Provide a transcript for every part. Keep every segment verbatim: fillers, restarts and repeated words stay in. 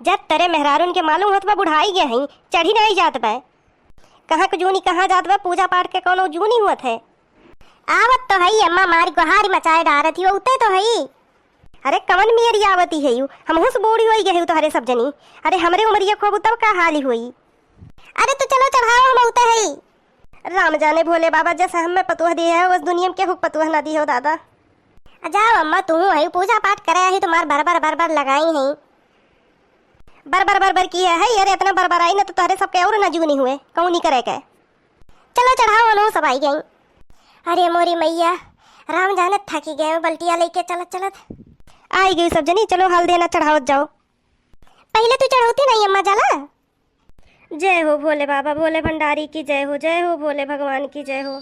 जब तरे मेहरारून के मालूम होत बा बुढ़ाई गए हई, चढ़ी नाहीं जात बा। कहाँ के जूनी कहाँ जात बा, पूजा पाठ के कौनो जूनी होत है। आवत तो हई अम्मा, मारी गोहारी मचाए डारत ही, उते तो हई। अरे कवन मेरी आवती है यू, हमहू से बूढ़ी होई गई तोहरे सब जनी। अरे हमरे उमरिया खोबू तब का हाली होई। अरे तू चलो चढ़ाओ, हम उते हई। राम जाने भोले बाबा जस हमें पतोह दिए है, उस दुनिया में केहू के पतोह ना दी हो दादा। आ जाओ अम्मा, तू हई पूजा पाठ करे ही, तुम्हार बरबर बरबर लगाई है। बरबर बरबर की है, है, अरे इतना बरबर आई ना तो तोहरे सबके और ना जूनी हुए, कौनी करे के। चलो चढ़ाओ, अनो सब आई गई। अरे मोरी मैया, राम जाने थकी गए बल्टिया लेके चलत चलत। आई गई सब जनी, चलो हल देना चढ़ावत जाओ। पहले तू चढ़ौती नहीं अम्मा जाला। जय हो भोले बाबा, भोले भंडारी की जय हो, जय हो भोले भगवान की जय हो।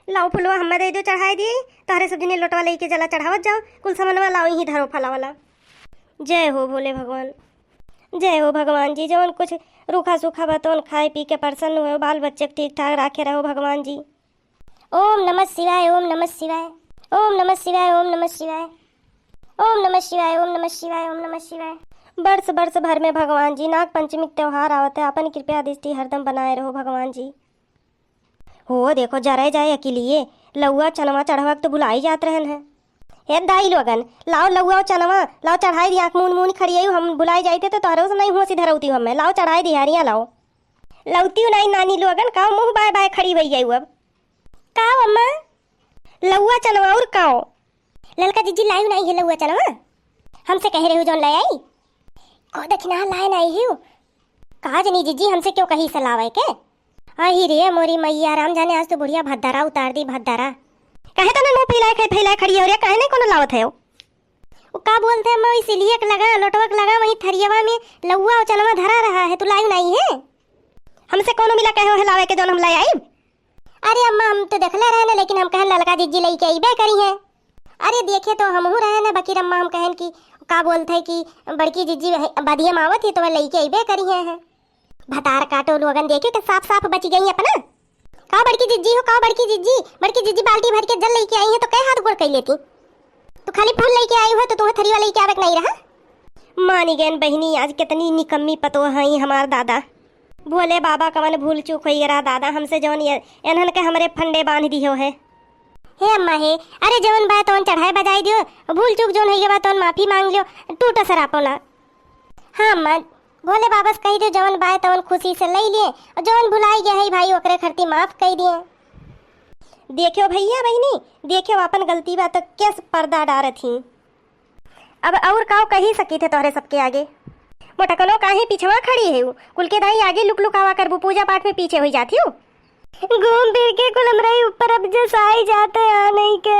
लाओ फुलवा हमें दे दो, चढ़ाई दी। तोहरे सब जनी लोटवा लेके जला चढ़ावत जाओ, कुल समनवा लाओ यहीं धरो फला वाला। जय हो भोले भगवान, जय हो भगवान जी, जवन कुछ रूखा सूखा बा तवन खाए पी के प्रसन्न हो, बाल बच्चे के ठीक ठाक राखे रहो भगवान जी। ओम नमः शिवाय, ओम नमः शिवाय, ओम नमः शिवाय, ओम नमः शिवाय, ओम नमः शिवाय, ओम नमः शिवाय, ओम नमः शिवाय। वर्ष वर्ष भर में भगवान जी नाग पंचमी के त्योहार आवत है, अपन कृपया दृष्टि हरदम बनाए रहो भगवान जी। हो देखो जरे जाए अकेलिए, लउआ चनवा चढ़वा के तो भुलाई जात रहन है। हे दाई लोगन, लाओ लउआ चनवा, लाओ चढ़ाई दी, आँख मून मून खड़ी आई, हम भुलाई जाते तो तोहरे से नहीं हुआ सी धरौती हमें, लाओ चढ़ाई दी हारियाँ लाओ। लौती नहीं नानी लोगन, का मुँह बाय बाय खड़ी हुई जाऊ अब। काओ अम्मा? लउआ चनवा और काओ? ललका जिज्जी लायू नाई है लउआ चनवा? हमसे कहे रहू जौन ले आई। को दखिना लाए नाई हियो। का जनी जिज्जी हमसे क्यों कही से लावे के? अही रे मोरी मैया राम जाने आज तो बुढ़िया भद्दरा उतार दी भद्दरा। काहे तने मुँह फैलाए खाए फैलाए खड़ी हो रे, काहे नहीं कोनो लावत है? वो का बोलते हैं, मैं इसीलिए के लगा, लोटवा के लगा, वहीं थरियवा में लउआ और चनवा धरा रहा है, तू लायू नाई है? हमसे कोनो मिला कहे हो लावे के जौन हम ले आई? अरे अम्मा, हम तो देखले रहे ना, लेकिन हम कहन ललका जिज्जी लइके अइबे करी हैं। अरे देखे तो हमहू रहे ना, बकीर अम्मा हम कहन कि का बोलत है कि बड़की जिज्जी है, बदिये में आवत ही तो वह लइके अइबे करी हैं। भतार काटो लोगन, देखे के साफ साफ बची गई अपना। का बड़की जिज्जी हो, का बड़की जिज्जी, बड़की जिज्जी बाल्टी भर के जल लइके आई है तो कै हाथ गोड़ कइ लेती। तू खाली फूल लइके आई हो तो तुम्हें थरिया लइके आवे के नहीं रहा। मानी गयन बहिनी, आज कितनी निकम्मी पतोह हई हमार दादा। भोले बाबा कवन भूल चूक होई रहा दादा हमसे, जौन ये एनहन के हमरे फंडे बांध दियो है। हे अम्मा हे, अरे जवन बाय तवन चढ़ाई बजाई दियो, भूल चूक जौन होई बा तवन माफी मांग लियो, टूटो सरापो ना। हाँ अम्मा, भोले बाबा से कही दियो जवन बाय तवन खुशी से लई लिए, और जवन भुलाई गया है भाई ओकरे खरती माफ कई दिए। देखियो भैया बहिनी, देखियो अपन गलती बा तो कैस पर्दा डारत ही। अब और काव कही सकी थे तोहरे सबके आगे। मोटकनो काहे पिछवा खड़ी है, कुल के दाई आगे लुक लुकावा करबू, पूजा पाठ में पीछे होई जाती हूँ। घूम फिर के कुल हमरे ही ऊपर अब जस आई जाते आ नहीं के।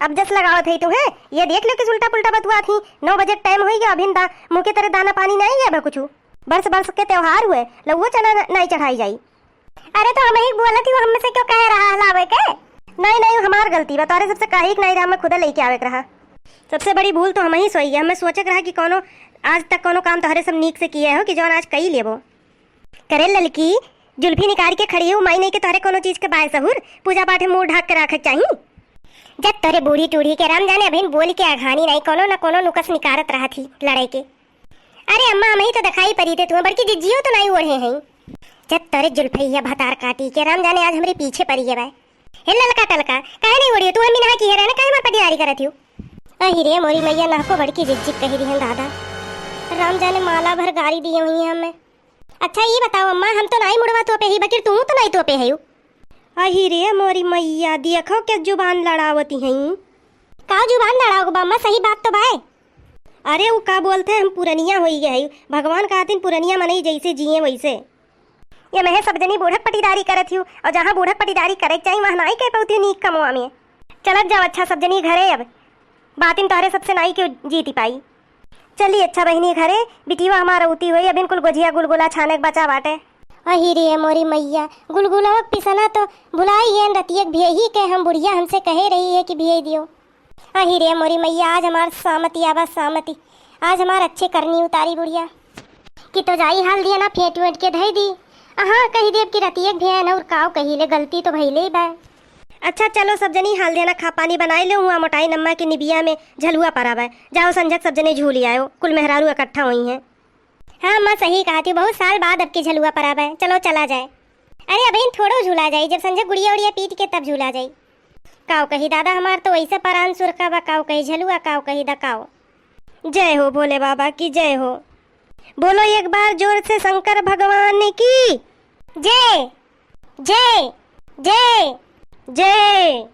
अब जस लगावत है तू है, ये देख लो कि उल्टा पुल्टा बतुआ थी। नौ बजे टाइम होई गया, अभिन दा मुँह के तरह दाना पानी नहीं गया बा कुछ। बरस बरस के त्योहार हुए, लउआ चना न-, नहीं चढ़ाई जाई। अरे तो हम ही बोलत ही, हमसे क्यों कहे रहा हलावे के? नहीं नहीं, हमार गलती बा, तोहरे सबसे कही के नहीं रहा, हमें खुदा लेके आवे के रहा। सबसे बड़ी भूल तो हम ही सोई है, हमें सोचे के रहा कि कोनो आज तक कोनो काम तोहरे सब नीक से किए हो कि जौन आज कई लेबो। करे ललकी, जुल्फी निकाल के खड़ी हो, माई नहीं के तोहरे कोनो चीज के बाय सहूर, पूजा पाठ में मुंह ढाक के रखे के चाही। जब तोरे बूढ़ी टूढ़ी के राम जाने अभिन बोल के अघानी नहीं, कोनो न कोनो नुकस निकारत रहा थी लड़ाई के। अरे अम्मा, हम ही तो दिखाई पड़ी थे तुम्हें, बड़की जिज्जियो तो नहीं ओढ़े हैं। जब तोरे जुल्फैया भतार काटी के राम जाने आज हमरे पीछे पड़ी है भाई। हे ललका टलका, काहे नहीं ओढ़ी? तू हमी नहा की है रहना, काहे मार पटीदारी करत हियो? अही रे मोरी मैया, नहको बड़की जिज्जी कही दिहन दादा। राम जाने माला भर गारी दिए हुई हैं हमें। अच्छा ये बताओ अम्मा, हम तो नाई मुड़वा तोपे ही, बकिर तू तो नाई तोपे है यू। अही रे मोरी मैया, देखो के जुबान लड़ावती हैं। का जुबान लड़ाओ बा अम्मा, सही बात तो बाय। अरे वो का बोलते हैं, हम पुरनिया होई गए हैं, भगवान कहते हैं पुरनिया मनई जैसे जिए वैसे। ये महे सब जनी बूढ़क पटीदारी करत हियो, और जहाँ बूढ़क पटीदारी करे के चाही, वहाँ नाई कह पौती नीक कमवा में। चलत जाओ अच्छा सब जनी घरे अब, बातिन तोहरे सबसे नाई क्यों जीती पाई। चली अच्छा बहिनी घरे, बिटिया हमार उती हुई, अबिन कुल गोझिया गुलगुला छाने के बचा बाटे। अही रे मोरी मैया, गुलगुलवा के पिसना तो भुलाई गयन रतिया के भियही के हम बुढ़िया हमसे कहे रही है कि भियई दियो। अही रे मोरी मैया, आज हमार सामती आवा सामती, आज हमार अच्छे करनी उतारी बुढ़िया। कि तो जाई हाल दिया ना फेंट वेंट के धई दी। हाँ, कही देब कि रतिया के भियन और काव कही ले, गलती तो भइले ही बा। अच्छा चलो सब जनी, हाल देना खा पानी बनाई लो, हुआ मोटाई नम्मा के निबिया में झलुआ पराबे। जाओ संझक सब जने झूली आयो, कुल मेहरारू इकट्ठा होइहैं। हाँ अम्मा, सही कहत ही, बहुत साल बाद अब की झलुआ पराबे, चलो चला जाए। अरे अबहिन थोड़ो झूला जाई, जब संझक गुड़िया उड़िया पीट के तब झूला जाई। काव कही दादा, हमार तो वैसे परान सुरखा बा, काव कही झलुआ, काव कही दकाव। जय हो भोले बाबा की, जय हो। बोलो एक बार जोर से शंकर भगवान की। जय, जय, जय, जय।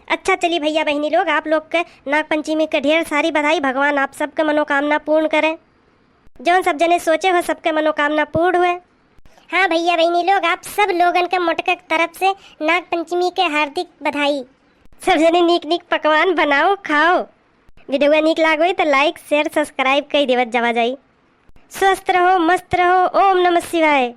अच्छा चली भैया बहिनी लोग, आप लोग के नाग पंचमी के ढेर सारी बधाई। भगवान आप सबके मनोकामना पूर्ण करें। जौन सब जने सोचे हो, सबके मनोकामना पूर्ण हुए। हाँ भैया बहिनी लोग, आप सब लोगन के मोटका के तरफ से नाग पंचमी के हार्दिक बधाई। सब जने नीक नीक पकवान बनाओ, खाओ। वीडियो नीक लागो तो like, share, subscribe कई देवत जावा जाई। स्वस्थ रहो, मस्त रहो। ओम नमः शिवाय।